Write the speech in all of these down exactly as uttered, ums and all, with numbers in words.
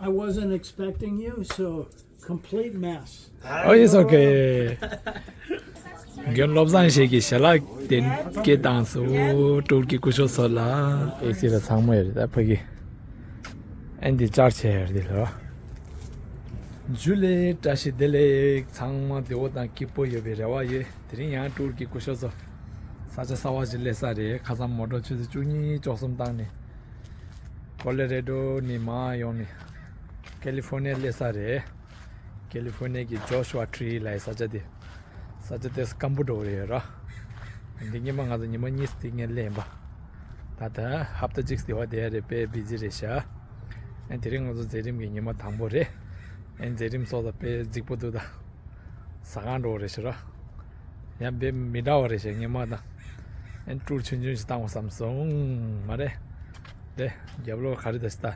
I wasn't expecting you, so complete mess. Oh, it's okay. རྒན་བློ་བཟང་ཞིག་གིས་ཞལ་ལག་དེ་སྐད་བཏང་སོང་ཀྲུར་གྱི་སྐུ་ཞབས་ཚོ་ལ། ཨེ་སི་ལ་ཚང་མ་ཡོད་རེད་ད་ཕ་གི། ཨན་འདི་ཅར་ཆེ་ཡོད་རེད་ལ། ཇུ་ལེ་བཀྲ་ཤིས་བདེ་ལེགས། ཚང་མ་བདེ་བོ་དང་སྐྱིད་པོ་ཡོད་པའི་རེ་བ་ཡོད། དེ་རིང་ཡང་ཀྲུར་གྱི་སྐུ་ཞབས་ཚོ་ས་ཆ་གསར་པ་ཞིག་སླེབས་ས་རེད། ཁ་སང་མོ་ཊ་ཆུ་ཚོད་བཅུ་གཉིས་བཅུ་གསུམ་བཏང་ནས་ཀོ་ལོ་རེ་ཌོ་ནས་མར་ཡོང་ནས་ཀེ་ལི་ཧྥོར་ནི་ཡ་སླེབས་ས་རེད། ཀེ་ལི་ཧྥོར་ནི་ཡ་གི་ཇོ་ཤུ་ཝ་ཊི་རི་ལབ་ཡའི་ས་ཆ་དེ། ས་ཆ་དེ་སྐམ་པོ་འགྲོ་གི་རེད་ར། འདི་ཉི་མ་ང་ཚོ་ཉི་མ་གཉིས་སྟེང་ངས་ལེན་པ། ད་ལྟ་ཧབ་ཏ་གཅིག་དེ་བ་དེ་རེད་དཔེ་བི་ཛི་རེད་ཤག་ཨེ་དེ་རིང་ང་ཚོ་མཛད་རིམ་གྱི་ཉི་མ་དང་པོ་རེད། ཨེ་མཛད་རིམ་སོགས་ད་དཔེ་རྫིག་པོ་འདུག་ད། ཟ་ཁང་འགྲོ་རེད་ཤག་ར། ཡང་དཔེ་མི་འདྲ་བ་རེད་ཤག་ཉི་མ་དང་། ཨེ་ཀྲུར་ཆུང་ཆུང་ཞིག་བཏང་བ་བསམ་སོང་མ་རེད། དེ་རྒྱབ་ལོགས་ག་རེ་ད་ཤི་ད།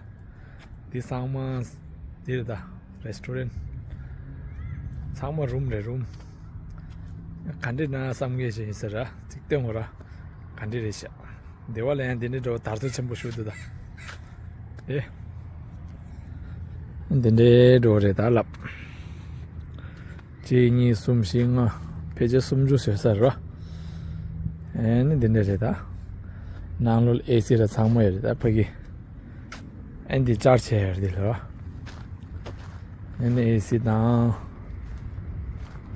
འདི་ཚང་མ་འདི་རེད་ད། རེ་སི་ཊོ་རན་ཚང་མ་རུམ་རེད་རུམ། ག་འདྲ་ན་བསམ་གྱི་ཞིག་ཡིན་ཟེར་ར་ཚིག་སྟོན་འོ་ར། ག་འདྲ་རེད་ཤག་འདི་བ་ལ་ཡང་འདི་འདྲའི་འགྲོ་དར་ཚོ་ཆེན་པོ་ཞུ་འདུག་ད། དེ་འདི་འདྲའི་འགྲོ་རེད་ད་ལབ། གཅིག་གཉིས་གསུམ་བཞི་ལྔ་ཕལ་ཆེར་སུམ་ཅུ་ཟེར་ས་རེད་བ། ཨེ་ནི་འདི་འདྲ་རེད་ད། ནང་ལོགས་ཨེ་སི་ར་ཚང་མ་ཡོད་རེད་ད་ཕ་གི། ཨེ་འདི་ཅར་ཆེ་ཡོད་རེད་འདི་ལ། ཨེ་ནི་ཨེ་སི་དང་།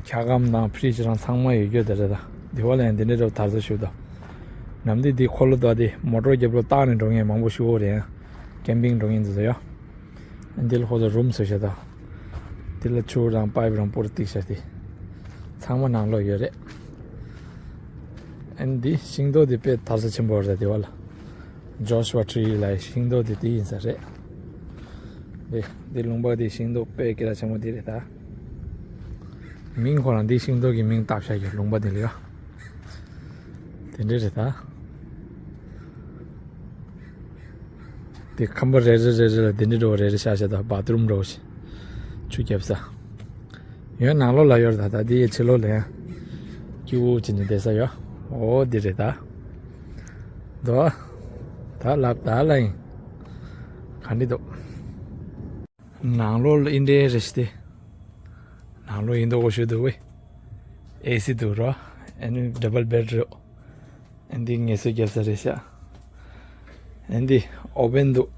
འཁྱག་སྒམ་དང་ཕི་རི་ཇི་རང་ཚང་མ་ཡོད་རྒྱུ་དེ་རེད་ད། འདི་བ་ལ་ཡང་འདི་འདྲ་རེད་དར་ཚོ་ཞུ་ད། ནམ་འདི་འདི་འཁོར་ལོ་ད་འདི་མོ་ཊ་རྒྱབ་ལོགས་བཏགས་ནས་འགྲོ་མཁན་མང་པོ་ཞུ་འོ་རེད་ཡང་། ཀེམ་པིང་འགྲོ་མཁན་འདི་ཚོ་ཡོད། འདི་ལ་ཁོ་ཚོ་རུམ་བཟོས་བཞག་དང་། འདི་ལ་ཆུ་རང་པའིབ་རང་པོར་བཏིགས་བཞག་སྟེ། ཚང་མ་ནང་ལོགས་ཡོད་རེད། ཨ་ནི་འདི་ཤིང་ཏོག་འདི་དཔེ་དར་ས་ཆེན་པོ་རེད་དེ་བ་ལ། ཇོ་ཤུ་ཝ་ཊི་རི་ལབ་ཤིང་ཏོག་འདི་དེ་ཡིན་ས་རེད། འདི་འདི་ལུང་པ་འདི་ཤིང་ཏོག་དཔེ་སྐད་གྲགས་ཆེན་པོ་འདི་རེད་ད། མིང་ཁོ་རང་འདི་ཤིང་ཏོག་གི་མིང་བཏགས་བཞག་ཡོད་ལུང་པ་འདི་ལ་ཡ། དེ་འདྲ་རེད་ད། དེ་ཁང་པ་རེ་རེ་རེ་རེ་ལ་དེ་འདྲ་འགྲོ་བ་རེ་རེ་ཤག་ཤག་དང་བཱ་ཐི་རུམ་འགྲོ་བ་ཞིག་ཆུ་རྒྱབ་ས། ཡོད་ནང་ལོགས་ལ་ཡོད་རེད་ད། ད་དེའི་ཕྱི་ལོགས་ལ་ཡང་སྐྱིད་པོ་བྱས་ནས་བསྡད་ས་ཡོད། འོ་འདི་རེད་ད། དོ། ད་ལབ་ད་ལ་ཡིན། ག་འདྲ་འདུག་ནང་ལོགས་ལ་ཨིན་འདྲའི་རེ་ཞིག་སྟེ། ནང་ལོགས་ཡིན་མདོག་པོ་ཞིག་འདུག་བས། ཨེ་སི་འདུག་རོ། ཨ་ནི་ཌབ་བལ་བེད་རོ། ཨ་འདི་ངལ་གསོ་རྒྱབ་ས་རེད་ཤག་ཨ་འདི་ཨོ་བན་འདུག་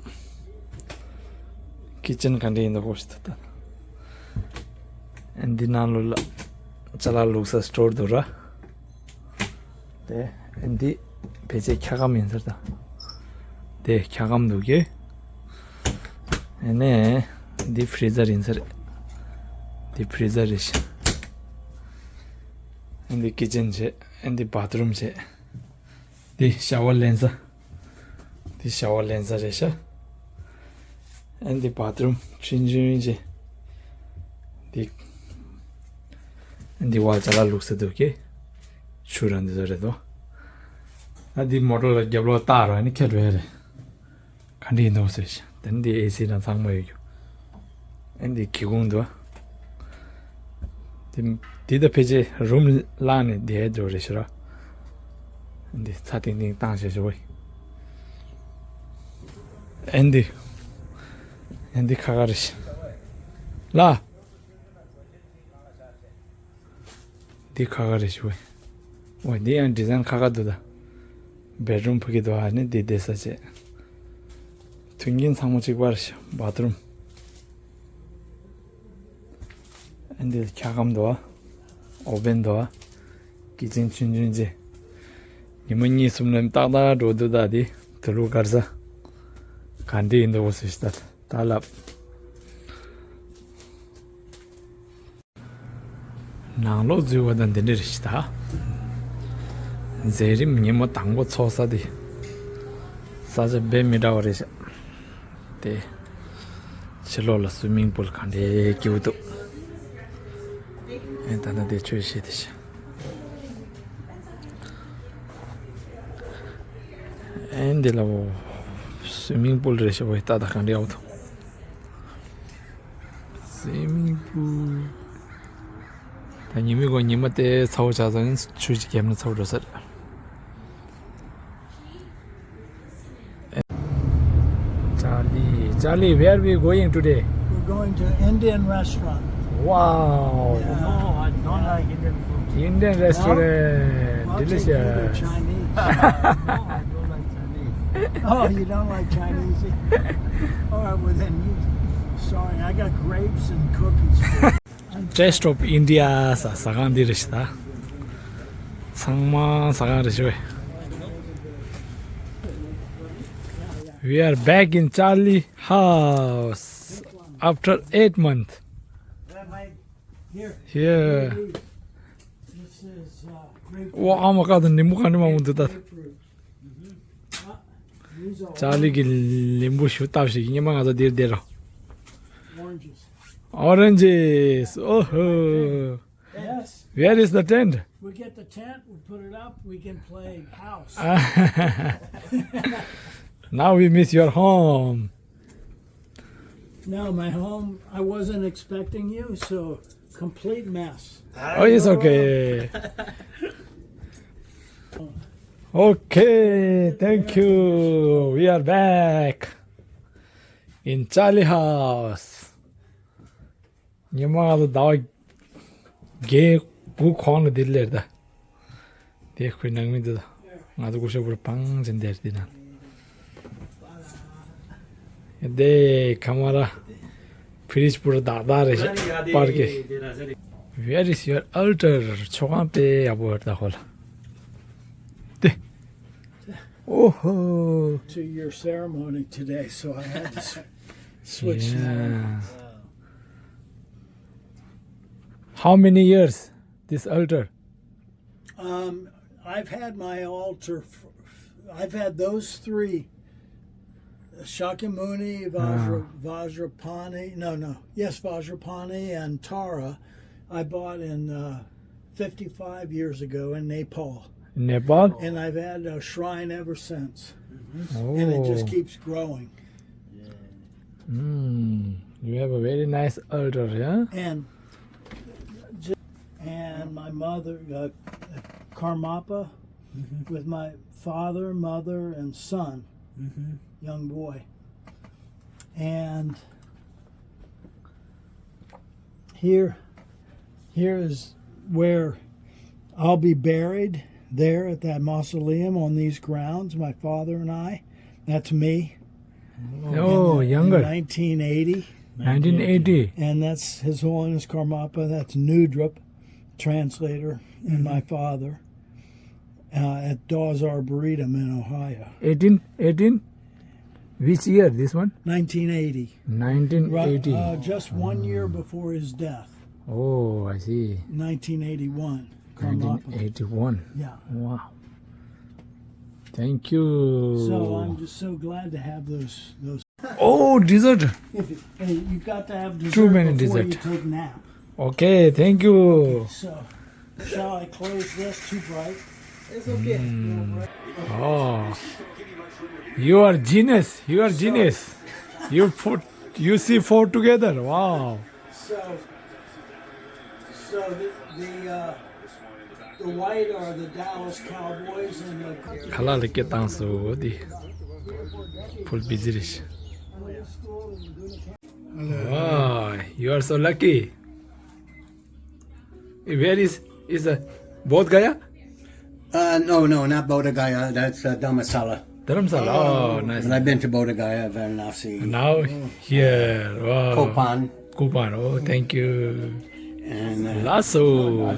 ཀི་ཅན་ག་འདྲ་ཡིན་མདོག་པོ་ཞིག་འདུག་ད། ཨ་འདི་ནང་ལོགས་ལ་ཅ་ལག་བླུགས་ས་སི་ཊོར་འདུག་ར། དེ་འདི་ཕལ་ཆེར་འཁྱག་སྒམ་ཡིན་ས་རེད་ད། དེ་འཁྱག་སྒམ་འདུག་གི། ཨ་ནི་འདི་ཕི་རི་ཛར་ཡིན་ས་རེད། འདི་ཕི་རི་ཛར་རེད་ཤག་ཨ་འདི་ཀི་ཅན་བྱས། ཨ་འདི་བཱ་ཐི་རུམ་བྱས། འདི་ཤ་ཝར་ལེན་ས། འདི་ཤ་ཝར་ལེན་ས་རེད་ཤག་ཨ་འདི་བཱ་ཐི་རུམ་ཆུང་ཆུང་ཅིག་འདི། འདི་བར་ཅ་ལག་བླུགས་ས་འདུག་གི། ཆུ་ར་འདི་ཚོ་རེད་དོ། ཨ་འདི་མོ་ཊ་ལ་རྒྱབ་ལོགས་བཏགས་ར་ནི་ཁྱེར་འགྲོ་ཡ་རེད། ག་འདྲ་ཡིན་འདུག་ཟེར་ཤག་དེ་ནི་འདི་ཨེ་སི་རང་ཚང་མ་ཡོད་རྒྱུ། ཨ་འདི་སྒེའུ་ཁུང་འདུག་དེ་འདི་ད་ཕལ་ཆེར་རུམ་བླངས་ནས་བསྡད་འགྲོ་རེད་ཤག་ར། འདི་ཚ་ཏིང་ཏིང་བཏང་བྱས་བྱས་བས། ཨ་འདི། ཨ་འདི་ཁ་ཁ་རེད་ཤག་ལ། འདི་ཁ་ཁ་རེད་ཤག་བས། འོ་འདི་ཡང་ཌི་ཛའིན་ཁ་ཁ་འདུག་ད། བེད་རུམ་ཕ་གི་འདུག་ཨ་ནི་འདི་བསྡད་ས་བྱས། མཐུན་རྐྱེན་ཚང་མ་གཅིག་པ་རེད་ཤག་བཱ་ཐི་རུམ། ཨ་འདི་འཁྱག་སྒམ་འདུག་ཨ། ཨོ་བན་འདུག་ཨ། ཀི་ཅན་ཆུང་ཆུང་ཅིག་ཉི་མ་གཉིས་གསུམ་ལ་ཏག་ཏག་འགྲོ་འདུག་ད་དེ་དུ་ལུ་དཀར་ས། ག་འདྲ་ཡིན་འདུག་ཟེར་ཤག་ད་ད་ལབ། ནང་ལོགས་འཛུལ་བ་དང་འདི་འདྲ་རེད་ཤག་ད། མཛད་རིམ་ཉིན་མོ་དང་པོ་ཚོགས་ས་དེ། ས་ཆ་དཔེ་མི་འདྲ་བ་རེད་ཤག་དེ། ཕྱི་ལོགས་ལ་སུའི་མིང་པུལ་ག་འདྲའི་སྐྱིད་པོ་འདུག་ཨེ་ད་ལྟ་དེ་ཆོས་བཤད་དེ་ཤག་ཨེ་འདི་ལ་འོ། སུའི་མིང་པུལ་རེད་ཤག་བས་ད་ད་ག་འདྲའི་འདུག་སུའི་མིང་པུལ། ད་ཉི་མའི་གོང་ཉི་མ་དེ་ཚ་བོ་ཆགས་ཙང་ཆུ་ཅིག་བརྒྱབ་ན་ཚ་བོ་འགྲོ་ས་རེད། ཅཱ་ལི་ཅ་ Charlie, where we going today? We're going to Indian restaurant. Wow. Yeah. No, I don't like Indian food. Indian restaurant. No? I'll take you to delicious. Chinese. No, I don't like Chinese. Oh, you don't like Chinese? All right, well then, you, sorry, I got grapes and cookies for you. Taste of India ཟ་ཟ་ཁང་འདི་རེད་ཤག་ད། ཚང་མ་ཟ་ཁང་རེད་ཤག We are back in Charlie house after eight months. Here. Here. This is, uh, grape. ཨོ་ཨ་མ་ཀ་ད་ནི་མུ་ཁ་ནི་མ་མུ་འདི་ད། Grapefruit. Charlie གི་ལིམ་བུ་ཞུ་སྟབས་ཤིག་ཉི་མ་ང་ཚོ་འདིར་བསྡད་རོགས། Oranges. Oranges. Oh. Yes. Where is the tent? We get the tent, we put it up, we can play house. Now we miss your home. No, my home, I wasn't expecting you, so complete mess. Oh, it's okay. Okay, thank you. We are back in Charlie house. ཉི་མ་ང་ཚོ་ཟླ་བ་བརྒྱད་དགུ་གོང་ལ་འདིར་སླེབས་ད། དེ་ཁོའི་ནང་མི་འདི་ད། ང་ཚོ་སྐུ་ཞབས་པུར་བང་ཅན་དེར་འདི་ན། དེ་ཁ་མ་ར་ཕི་རིཇ་པུར་དག་དག་རེད་པར་ཀེ། Where is your altar? ཆོ་ག་དཔེ་ཡག་པོ་ཡོད་ད་ཧོ་ལ། དེ། ཨོ་ཧོ། To your ceremony today, so I had to s- switch. Yeah. How many years this altar? Um, I've had my altar, f- I've had those three, Shakyamuni, Vajra, Vajrapani, no, no, yes, Vajrapani and Tara, I bought in uh, fifty-five years ago in Nepal. Nepal? And I've had a shrine ever since. Oh. And it just keeps growing. Mm, you have a very nice altar, yeah? And and my mother, uh, Karmapa, with my father, mother, and son, young boy. And here, here is where I'll be buried, there at that mausoleum on these grounds, my father and I. That's me. Oh, in, younger. In nineteen eighty. Nineteen eighty. And that's His Holiness Karmapa. That's Nudrup, translator, and my father uh, at Dawes Arboretum in Ohio. Eighteen, eighteen? Which year, this one? Nineteen eighty. Nineteen eighty. Right, uh, just one year before his death. Oh, I see. Nineteen eighty-one. Nineteen eighty-one. Yeah. Wow. Thank you. So I'm just so glad to have those those. Oh, dessert. Hey, you got to have dessert. Too many before dessert. You take nap. Okay, thank you. So, shall I close this? Too bright. It's okay. Oh, you are genius. You are genius. You put, you see four together. Wow. So, so the, the, uh, the white are the Dallas Cowboys and the ཁ་ལག་ལ་སྐད་བཏང་སོ་དེ། Full busy རེད། Wow, you are so lucky. Where is, is the Bodh Gaya? Uh, no, no, not Bodh Gaya. That's uh, Dharamsala. Dharamsala. Oh, nice. And I've been to Bodh Gaya, Varanasi. Now here. Wow. Kopan. Kopan. Oh, thank you. And uh, ལགས་སོ།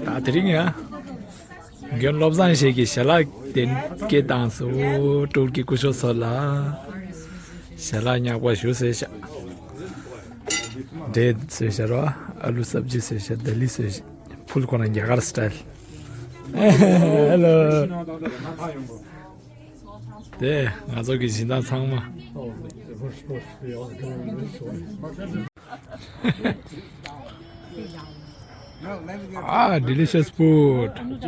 ད་དེ་རིང་ཡ། རྒན་བློ་བཟང་ཞིག་གིས་ཞལ་ལག་དེ་སྐད་བཏང་སོ། སྤྲུལ་སྐུ་སྐུ་ཞབས་ཚོ་ལ་ཞལ་ལག་ཉག་པ་ཞུ་ཟེར་ཤག་འབྲས་བཟོས་ཤག་རོ། ཨ་ལུ་སབ་ཇི་བཟོས་ཤག་དལ་ལི་བཟོས་ཤག་ཕུལ་ཁོ་ན་རྒྱ་གར་སི་ཊའིལ། Hello. དེ་ང་ཚོ་གི་སྦྱིན་བདག་ཚང་མ། Ah, delicious food. སྤུན་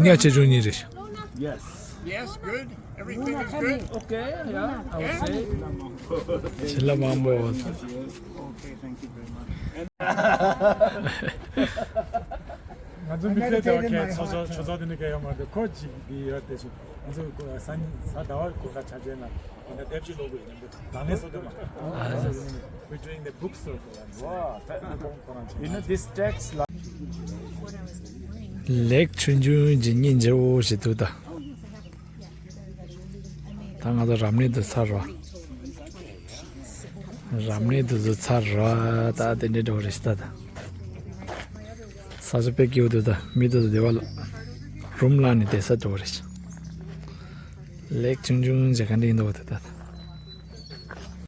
ཀྱག་ཆེ་ཆུང་གཉིས་རེད། Yes. Yes, good. Everything is good. Okay, yeah, I would say. བྱིན་རླབས་མང་པོ། Okay, thank you very much. ང་ཚོ་མི་ཚེ་འདྲ་བ་ཁའི་ཚོགས་ཚོགས་ཆོས་ཚོགས་དེ་ནི་སྐད་ཡོད་མ་རེད། ཁོ་གཅིག་གི་ཡོད་དེ་ཞིག་ང་ཚོ་སང་ཉིན་གཟའ་ཟླ་བ་གོ་ཁ་ཆ་ཆེན་ལ། ལེགས་ཆུང་ཆུང་ཇི་སྙིང་རྗེ་བོ་ཞིག་འདུག་ད། ད་ང་ཚོ་རབ་གནས་འདུག་ཚར་རོ། རབ་གནས་འདུག་ཚོ་ཚར་རོ། ད་དེ་འདྲའི་འགྲོ་རེད་ད། ད་ས་ཆ་དཔེ་སྐྱིད་པོ་འདུག་ད། མི་འདུག་ད་དེ་བ་ལ་རུམ་ལ་ནི་བསྡད་ས་འགྲོ་རེད། ལེགས་ཆུང་ཆུང་ཇི་ག་འདྲ་ཡིན་འདུག་ད། ད་